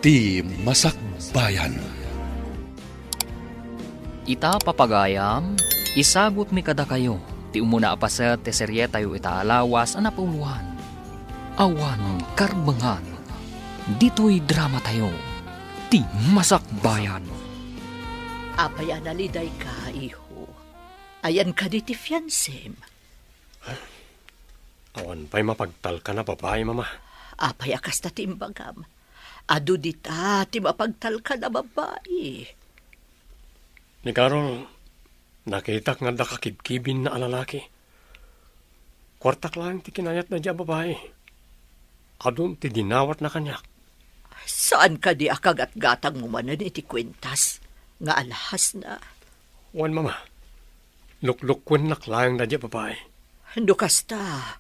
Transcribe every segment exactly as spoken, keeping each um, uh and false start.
Ti Masakbayan. Ita, papagayam, isagutmi kadakayo ti umuna a paset ti serietayo ita a lawas a napauluan. Awan karbengan, ditoy dramatayo, Ti Masakbayan. Apay a nalidayka, iho? Ayan kadi ti fiansem? Awan pay mapagtalkan a babai, Mama. Apay a kasta ti imbagam? Adu dita ti mapagtalkan a babai. Ni Carol, nakitak nga adda kakibkibinna a lalaki. Kuartak laeng ti kinayatna diay a babai. Adun ti dinawatna kaniak. Saan kadi a kagatgatangmo manen iti kuentas nga alhasna? Wen, Mama. Luklukkuennak laeng daydiay a babai. No kasta,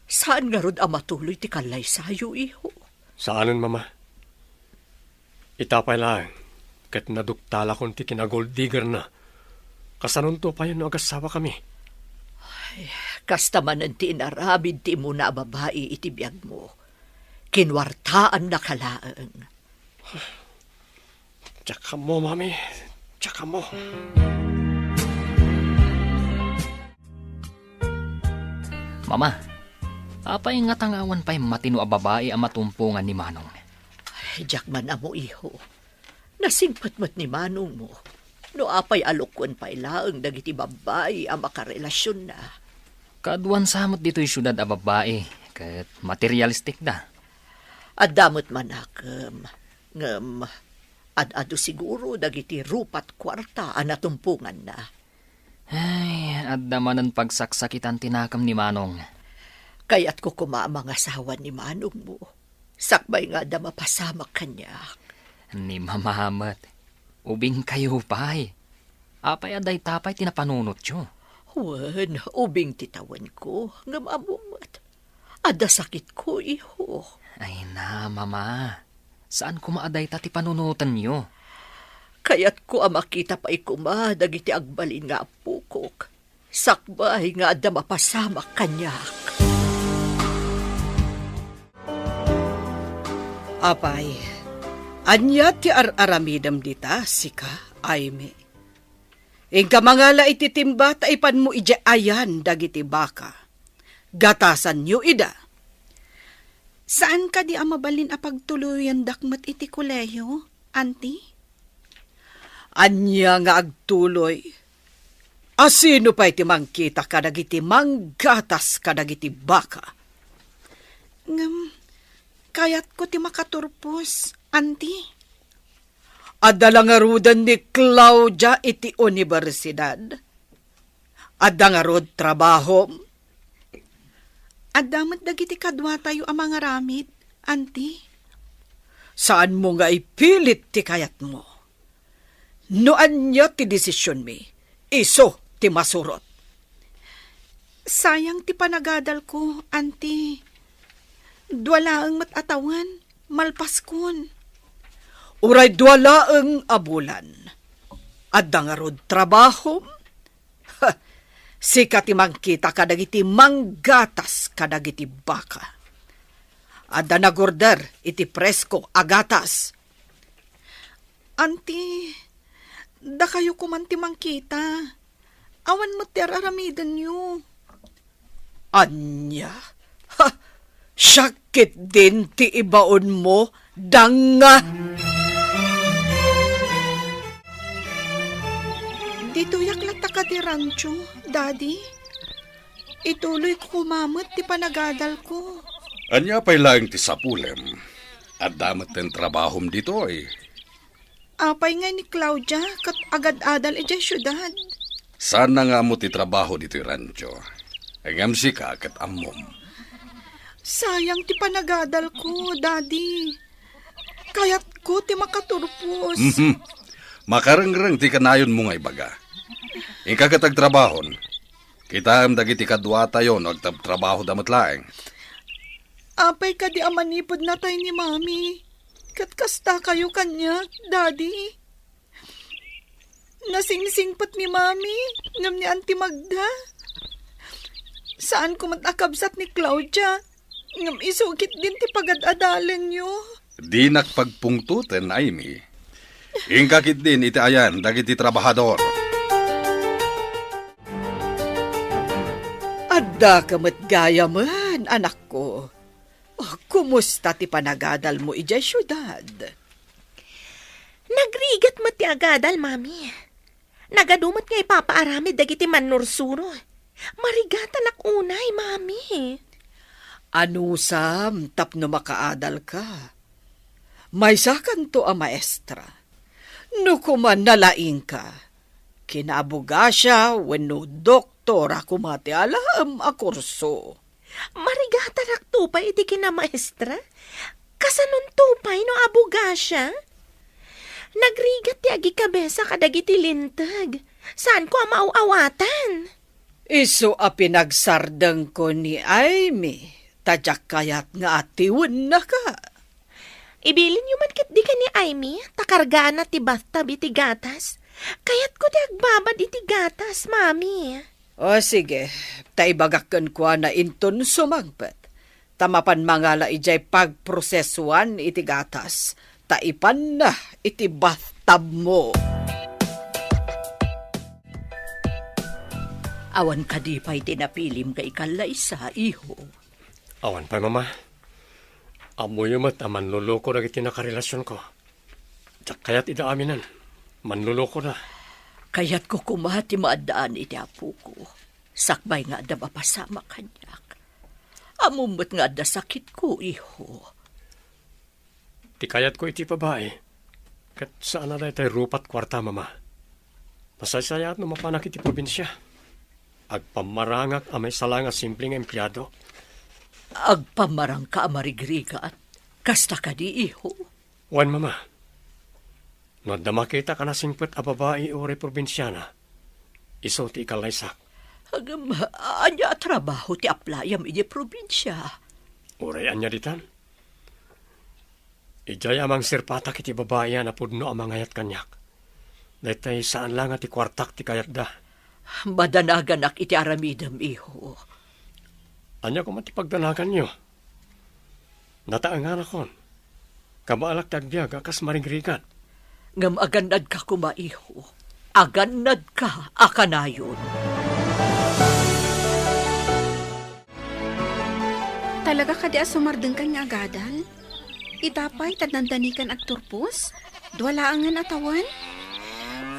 saan ngarud a matuloy ti kallaysayo, iho? Saanen, Mama. Ita pay laeng, ket naduktalakon ti kinagold diggerna. Kasanonto payen no agasawakami? Ay, kasta manen ti inaramid ti umuna a babai iti biagmo. Kinuartaannaka laeng. Diak ammo, Mami. Diak ammo. Mama, apay ngata nga awan pay matino a babai a matumpongan ni Manong? Ay, diak man ammo, iho. Nasingpet met ni manongmo no apay a lukkuen pay laeng dagiti babbai a makarelasionna. Kaaduan sa met ditoy siudad a babbai ket materialistikda. Adda met manakem, ngem ad-adu siguro dagiti rupa't kuarta a natumponganna. Ay, adda manen pagsaksakitan ti nakem ni Manong. Kayatko koma a mangasawa ni manongmo, sakbay nga adda mapasamak kaniak. Ni Mama met, ubingkayo pay. Apay a dayta pay ti napanunotyo? Wen, ubing ti tawenko, ngem ammom met. Adda sakitko, iho. Ay na, Mama. Saan koma a dayta ti panunotenyo? Kayatko a makita pay koma dagiti agbalin nga appokok, sakbay nga adda mapasamak kaniak. Apay, ania ti ar-aramidem dita, sika, Aimee? Inka mangala iti timba ta ipanmo idiay ayan dagiti baka. Gatasanyo ida. Saan kadi a mabalin a pagtuloyandak met iti kolehiyo, Auntie? Ania nga agtuloy? A sino pay ti mangkita kadagiti manggatas kadagiti baka? Ngem, kayatko ti makaturpos, Auntie. Adda la ngaruden ni Claudia iti universidad? Adda ngarud trabahom? Adda met dagiti kaduatayo a mangaramid, Auntie. Saanmo nga ipilit ti kayatmo. No ania ti desisionmi, isu ti masurot. Sayang ti panagadalko, Auntie. Dua laeng met a tawen, malpaskon. Uray dua laeng a bulan. Adda ngarud trabahom? Ha, sika ti mangkita kadagiti manggatas kadagiti baka. Adda nagorder iti presko a gatas. Auntie, dakayo koman ti mangkita. Awan met ti ar-aramidenyo. Ania? Ha! Siak ketdin ti ibaonmo, danga! Ditoyak latta kadi rancho, Daddy. Ituloyko koma met ti panagadalko. Ania pay laeng ti sapulem? Adda metten trabahom ditoy. Apay ngay ni Claudia ket agad-adal idiay siudad? Saanna nga ammo ti trabaho ditoy rancho. Ngem sika ket ammom. Sayang ti panagadalko, Daddy. Kayatko ti makaturpos. Mhm. Makarengreng ti kanayonmo nga ibaga. Inka ket agtrabahon. Kitaem dagiti kaduatayo no agtrabtrabahoda met laeng. Apay kadi a manipud natay ni Mami? Ket kastakayo kaniak, Daddy? Nasingsingpet ni Mami ngem ni Auntie Magda. Saanko met a kabsat ni Claudia ngem isu ketdin ti pagad-adalenyo. Dinak pagpungtoten, Amy. Inka ketdin iti ayan dagiti trabahador. Addaka met gayamen, anakko. Oh, kumusta ti panagadalmo idiay siudad? Nagrigat met ti agadal, Mami. Nagadu met nga ipapaaramid dagiti mannursuro. Marigatanak unay, Mami. Anusam tapno makaadalka? Maysakanto a maestra. No koma nalaingka, kinaabogasia wenno doktora koma ti alaem a kurso. Marigatarakto pay iti kinamaestra? Kasanonto pay no abogasia? Nagrigat ti agikabesa kadagiti linteg. Saanko a maaw-awatan. Isu a pinagsardengko ni Amy, ta diak kayat nga atiwennaka. Ibilinyo man ketdi ken ni Amy, ta kargaanna ti bathtub iti gatas. Kayatko ti agbabad iti gatas, Mami. O, sige, ta ibagak kenkuana inton sumangpet. Ta mapan mangala idiay pagprosesuan iti gatas, ta ipanna iti bathtubmo. Awan kadi pay ti napilim nga ikallaysa, iho? Awan pay, Mama. Ammoyo met a manloloko dagiti nakarelasionko. Diak kayat ida aminen. Manlolokoda. Kayatko koma ti maaddaan iti apoko. Sakbay nga adda mapasamak kaniak. Ammom met nga adda sakitko, iho. Ti kayatko iti babai, ket saan a daytoy rupat kuarta, Mama. Masaysayaat no mapanak iti probinsia. Agpammarangak a maysa la nga simple nga empleado. Agpammarangka a marigrigat? Kasta kadi, iho? Wen, Mama. No adda makitak a nasingpet a babai uray probinsiana, isu ti ikallaysak. Ngem, ania a trabaho ti aplayam idiay probinsia? Uray ania ditan? Idiay a mangserpatak iti babai a napudno a mangayat kaniak. Daytoy saan la nga ti kuartak ti kayatda. Madanaganak iti aramidem, iho. Ania koma ti pagdanaganyo? Nataenganakon. Kabaelak ti agbiag a kas marigrigat. Ngem agannadka koma, iho. Agannadka a kanayon. Talaga kadi a sumardengkan nga agadal? Ita pay, ta dandanikan agturpos? Dua laengen a tawen?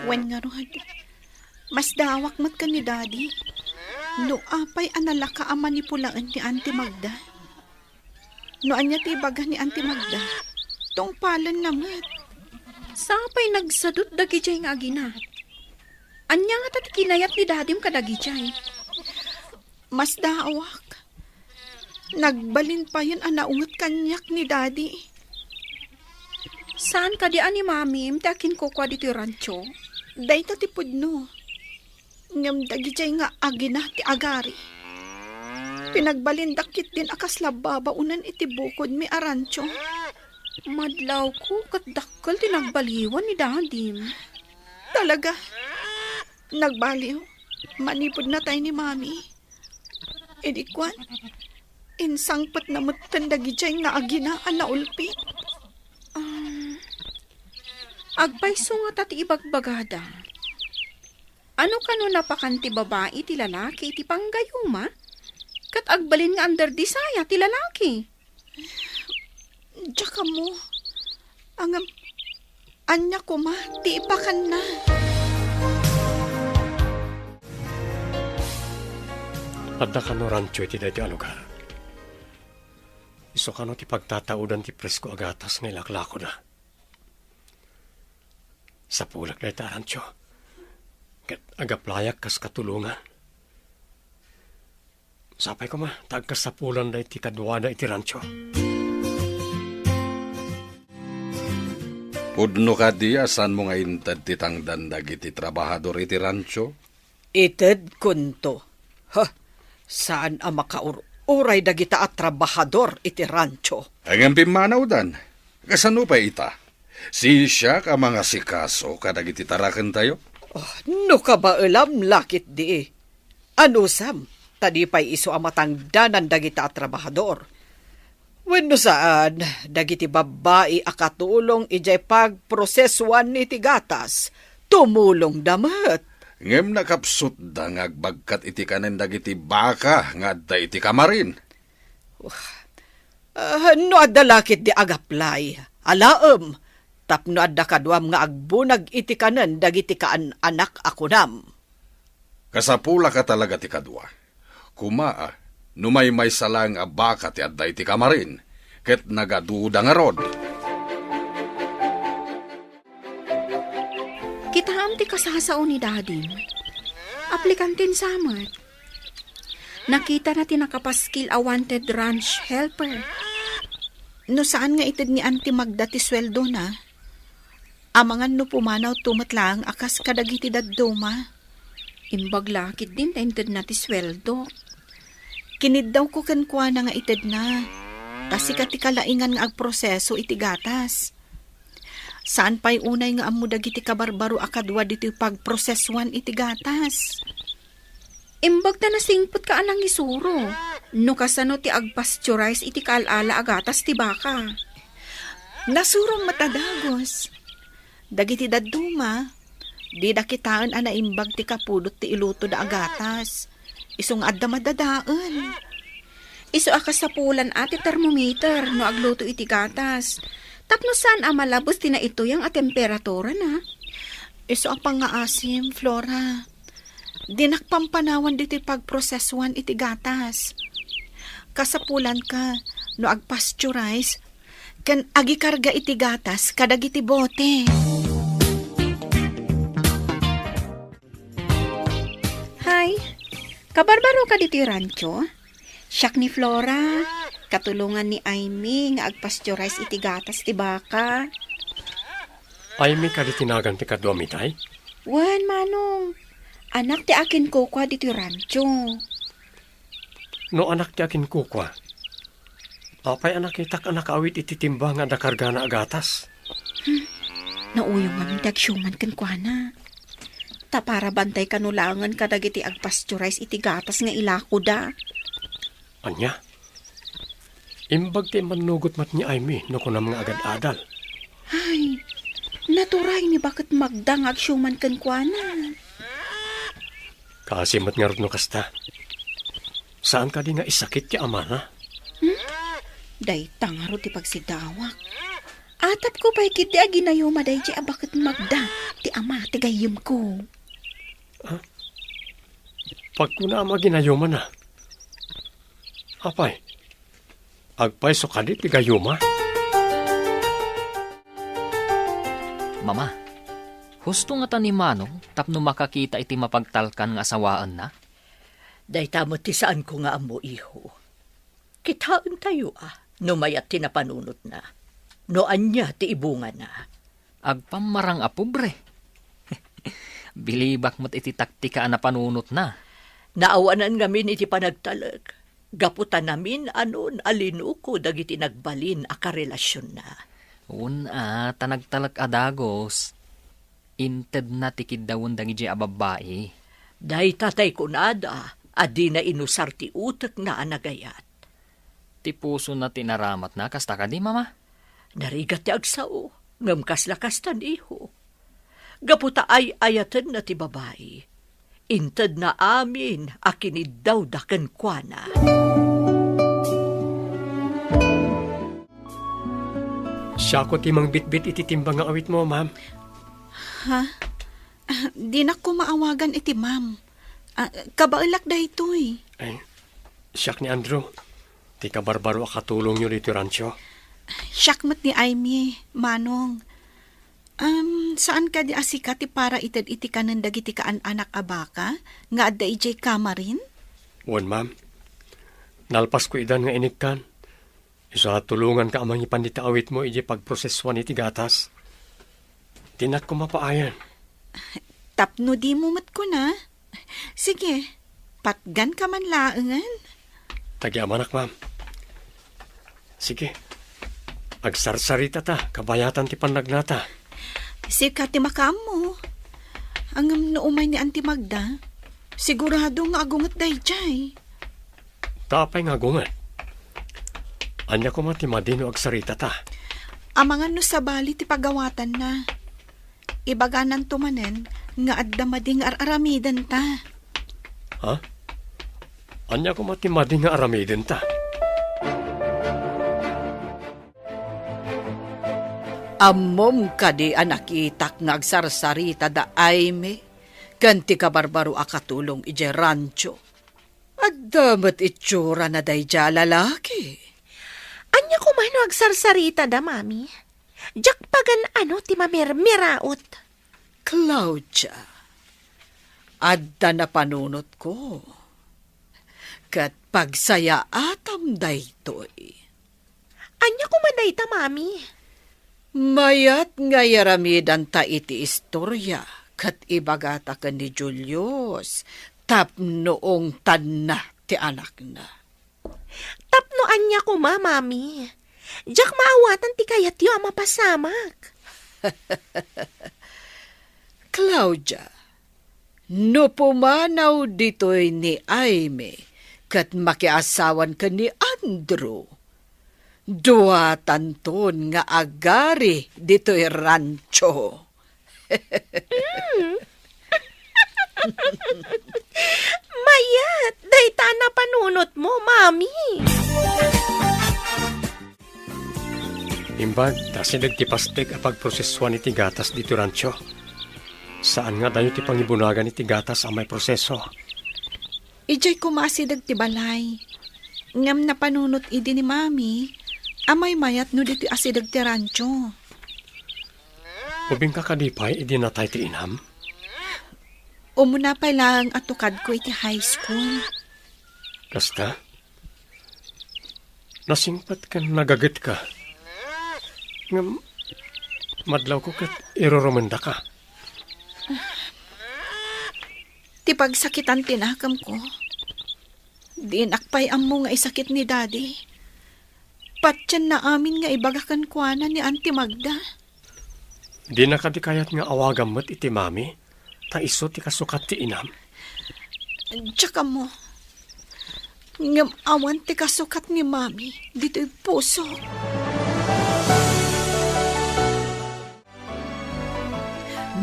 Wen ngarud, masdaawak met ken ni Daddy. No apay a nalaka a manipulaen ni Auntie Magda? No ania ti ibaga ni Auntie Magda, tungpalenna met. Sapay nagsadut dagidiay nga agina. Ania ngata ti kinayat ni Dadim kadagidiay? Masdaawak. Nagbalin payen a naunget kaniak ni Daddy. Saan kadi a ni Mamim ti akinkukua ditoy rancho? Dayta ti pudno. Ngem dagidiay nga agina ti agari. Pinagbalindak ketdin a kasla babaonen iti bukodmi a rancho. Madlawko ket dakkel ti nagbaliwan ni Dadim. Talaga, nagbaliw. Manipud natay ni Mami. Idi kuan, insangpetna metten dagidiay nga agina a naulpit. Um, agpayso ngata ti ibagbagada. Ano kano napakan ti babai ti lalaki iti panggayuma? Ket agbalin nga under desire ti lalaki. Diak ammo. Ngem, ania koma ti ipakanna? Adda kano rancho iti daytoy a lugar. Isu kano ti pagtataudan ti presko a gatas nga ilaklakoda. Sapulak dayta a rancho. Ket agaplayak kas katulongan. Sapay koma, ta agkasapulanda iti kaduada iti rancho. Pudno kadi a saanmo nga inted ti tangdan dagiti trabahador iti rancho? Itedkonto. Ha, saan a makaur-uray dagita a trabahador iti rancho. Ngem pimmanawdan. Kasano pay ita? Siak a mangasikaso kadagiti tarakentayo? Oh, no kabaelam la ketdi. Anusam, ta di pay isu a matangdanan dagita a trabahador. Wenno saan, dagiti babbai a katulong idiay pagprosesuan iti gatas, tumulongda met. Ngem nakapsutda nga agbagkat iti kanen dagiti baka nga adda iti kamarin. Ah, no adda la ketdi agaplay, alaem, tapno adda kaduam nga agbunag iti kanen dagiti kaan-anak a kunam. Kasapulaka talaga ti kadua. Koma, no maymaysa laeng a baka ti adda iti kamarin, ket nagaduda ngarud. Kitaem ti kasasao ni Dadim. Aplikanten sa met. Nakitana ti nakapaskil a wanted ranch helper. No saan nga ited ni Auntie Magda ti sueldona, amangan no pumanaw to met laeng a kas kadagiti dadduma. Imbag la ketdin ta intedna ti sueldo. Kiniddawko kenkuana nga itedna, ta sika ti kalaingan nga agproseso iti gatas. Saan pay unay nga ammo dagiti kabarbaro a kadua ditoy pagprosesuan iti gatas. Imbag ta nasingpetka a nangisuro no kasano ti agpasteurize iti kaal-ala a gatas ti baka. Nasurom met a dagus. Dagiti dadduma, dida kitaen a naimbag ti kapudot ti ilutoda a gatas. Isu nga adda madadael. Isu a kasapulan a ti termometer no agluto iti gatas. Tapno saan a malabos ti naituyang a temperaturana. Isu a pangngaasim, Flora. Dinak pampanawan ditoy pagprosesuan iti gatas. Kasapulanka no agpasteurize ken agikarga iti gatas kadagiti bote. Hay, kabarbaroka ditoy rancho? Siak ni Flora, katulongan ni Aimee nga agpasteurize iti gatas ti baka. Aimee kadi ti nagan ti kaduam itay? Wen, Manong. Anak ti akinkukua ditoy rancho. No anak ti akinkukua, apay a nakitak a nakaawit iti timba nga adda kargana a gatas? Hmm. Nauyong ngamin ti agsiuman kenkuana. Ta para bantay kano laengen kadagiti agpasteurize iti gatas nga ilakoda. Ania? Imbag ti immannugot met ni Aimee no kunam nga agad-adal. Ay, naturay ni baket Magda nga agsiuman kenkuana. Kaasi met ngarud no kasta. Saan kadi nga isakit ti amana? Hmm? Dayta ngarud ti pagsidawak. Atapko pay ketdi a ginayuma daydiay a baket Magda ti ama ti gayyemko. Ah? Pagkunam a ginayumana. Apay, agpayso kadi ti gayuma? Mama, husto ngata ni Manong tapno makakita iti mapagtalkan nga asawaenna? Dayta met ti saanko nga ammo, iho. Kitaentayo a no mayat ti napanunotna, no ania ti ibungana. Agpammarang a pobre. Bilibak met iti taktika a napanunotna. Naawanan ngamin iti panagtalek, gapu ta namin-anon a linuko dagiti nagbalin a karelasionna. Wen a, ta nagtalek a dagus. Intedna ti kiddawen dagidiay a babbai. Dayta tay kunada a dina inusar ti utekna a nagayat. Ti pusona ti inaramatna, kasta kadi, Mama? Narigat ti agsao, ngem kasla kasta, iho. Gapu ta ay-ayatenna ti babai, intedna amin a kiniddawda kenkuana. Siako ti mangbitbit iti timba nga awitmo, ma'am. Ha? Ah, dinak koma awagan iti ma'am. Ah, kabaelak daytoy. Ay, siak ni Andrew, ti kabarbaro a katulongyo ditoy rancho. Siak met ni Aimee, Manong. Um, saan kadi a sika ti para ited iti kanen dagiti kaan-anak a baka nga adda idiay kamarin? Wen, ma'am. Nalpasko idan nga inikkan. Isu a tulonganka a mangipan dita awitmo idiay pagprosesuan iti gatas. Dinak koma paayen. Tapno dimo met kuna. Sige, patganka man laengen. Tagiamanak, ma'am. Sige. Agsarsaritata, kabayatan ti pannagnata. Sika ti makaammo. Ngem no umay ni Auntie Magda, sigurado nga agunget daydiay. Ta apay nga agunget? Ania koma ti madi no agsaritata? Amangan no sabali ti pagawatanna. Ibagananto manen nga adda madi nga ar-aramidenta. Ha? Ania koma ti madi nga aramidenta? Ammom kadi a nakitak nga agsarsarita da Aimee ken ti kabarbaro a katulong idiay rancho? Adda met itsurana daydiay a lalaki. Ania koma no agsarsarita da, Mami? Diak pagan-ano ti mamirmiraot. Claudia, adda napanunotko. Ket pagsayaatam daytoy. Ania koma dayta, Mami? Mayat nga iaramidanta iti istoria ket ibagata ken ni Julius tapno ungtanna ti anakna. Tapno ania koma, Mami? Diak maawatan ti kayatyo a mapasamak. Claudia, no pumanaw ditoy ni Aimee ket makiasawan ken ni Andrew, duatanton nga agari ditoy rancho. Mm. Mayat, dayta a napanunotmo, Mami. Imbag, ta asideg ti pastek a pagprosesuan iti gatas ditoy rancho. Saan nga adayo ti pangibunagan iti gatas a maiproseso. Idiay koma asideg ti balay. Ngem napanunot idi ni Mami a maymayat no ditoy asideg ti rancho. Ubingka kadi pay idi natay ti inam? Umuna pay laeng a tukadko iti high school. Kasta? Nasingpet ken nagagetka. Ngem madlawko ket irurumendaka. Ti pagsakitan ti nakemko. Dinak pay ammo nga isakit ni Daddy. Patienna amin nga ibaga kenkuana ni Auntie Magda. Dina kadi kayat nga awagam met iti Mami, ta isu ti kasukat ti inam? Diak ammo. Ngem awan ti kasukat ni Mami ditoy pusok.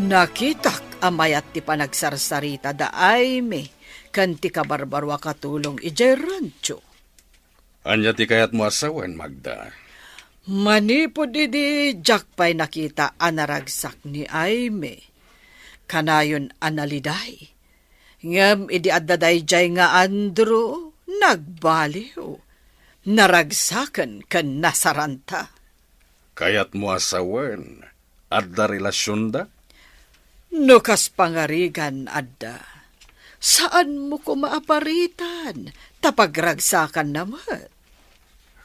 Nakitak a mayat ti panagsarsarita da Aimee ken ti kabarbaro a katulong idiay rancho. Ania ti kayatmo a sawen, Magda? Manipud idi diak pay nakita a naragsak ni Aimee, kanayon a naliday. Ngem idi adda daydiay nga Andrew, nagbaliw. Naragsaken ken nasaranta. Kayatmo a sawen, adda relasionda? No kas pangarigan, adda. Saanmo koma a paritan, ta pagragsakanna met.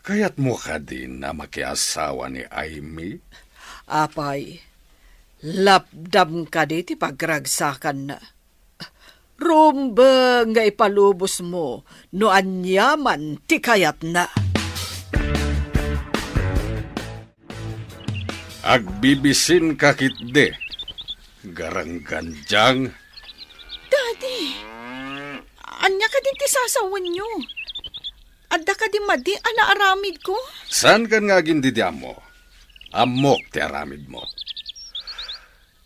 Kayatmo kadin a makiasawa ni Aimee? Apay, lapdam kadi ti pagragsakanna? Rumbeng nga ipalubosmo no aniaman ti kayatna. Agbibisinka ketdi, garanggandiang. Daddy, ania kadin ti sasawenyo? Adda kadi madi a naaramidko? Saankan nga agin-idi ammo? Ammok ti aramidmo.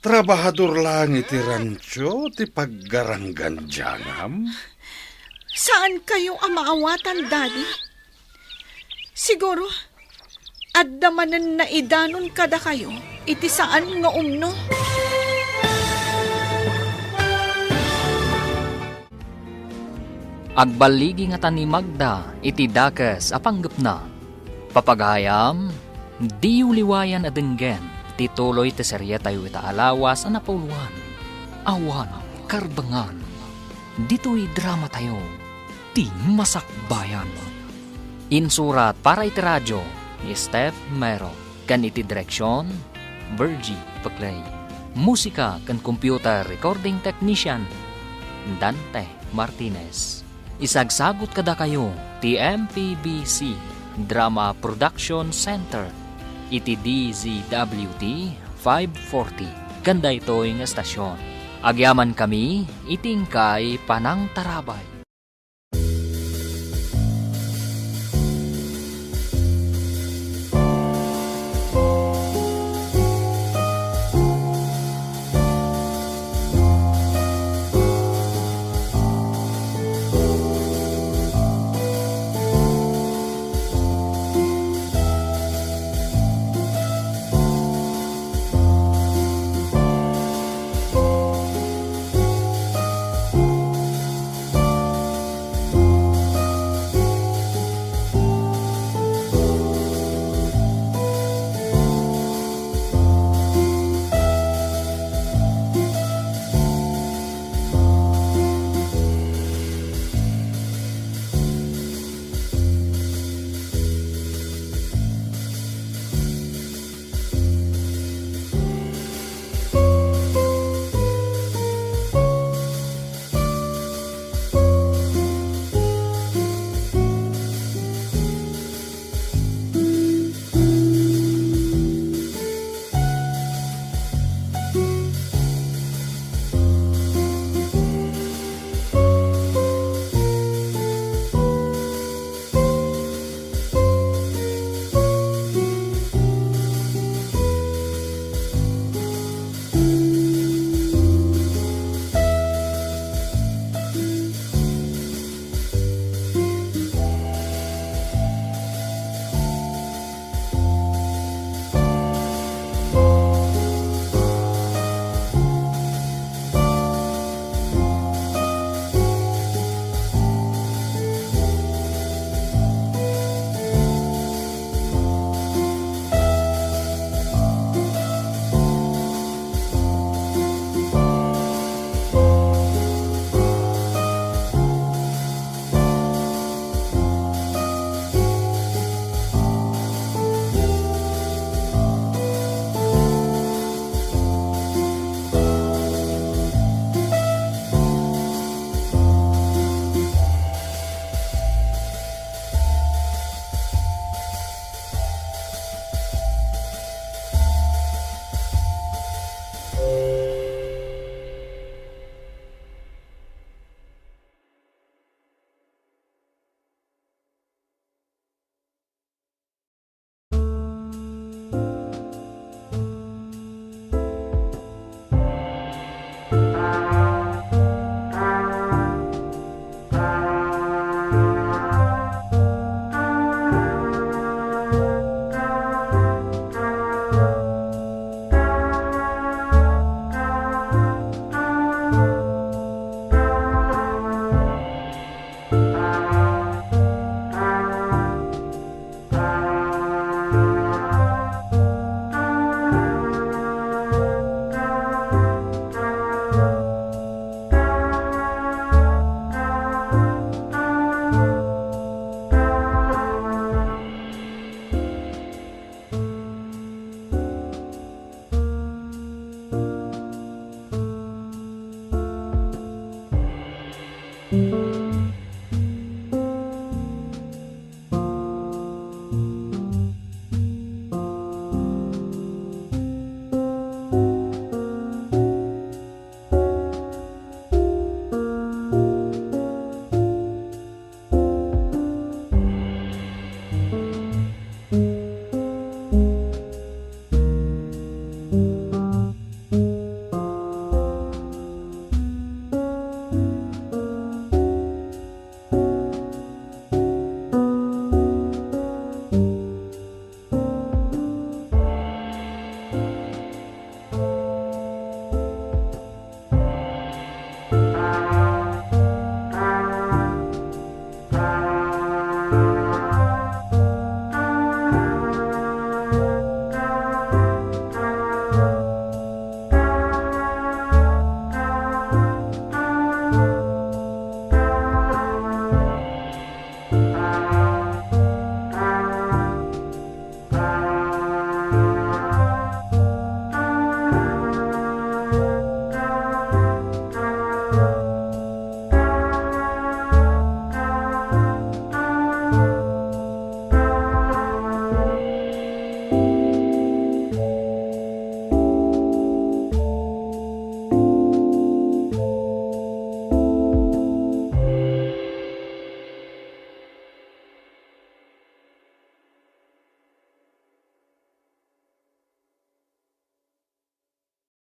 Trabahador laeng iti rancho ti paggaranggandiangam? Saankayo a maawatan, Daddy? Siguro, adda manen naidanon kadakayo iti saan nga umno. Agballigi ngata ni Magda iti dakes a panggepna. Papagayam, diyo liwayan a denggen ti tuloy ti serietayo ita a lawas a napauluan, Awan Karbengan. Ditoy dramatayo, ti Masakbayan. Insurat para iti radio ni Steph Mero. Ken iti direksion, Virgie Peclay. Musika ken computer recording technician, Dante Martinez. Isagsagut kadakayo ti M P B C Drama Production Center iti D Z W T five forty ken daytoy nga estasion. Agyamankami iti inkay panangtarabay.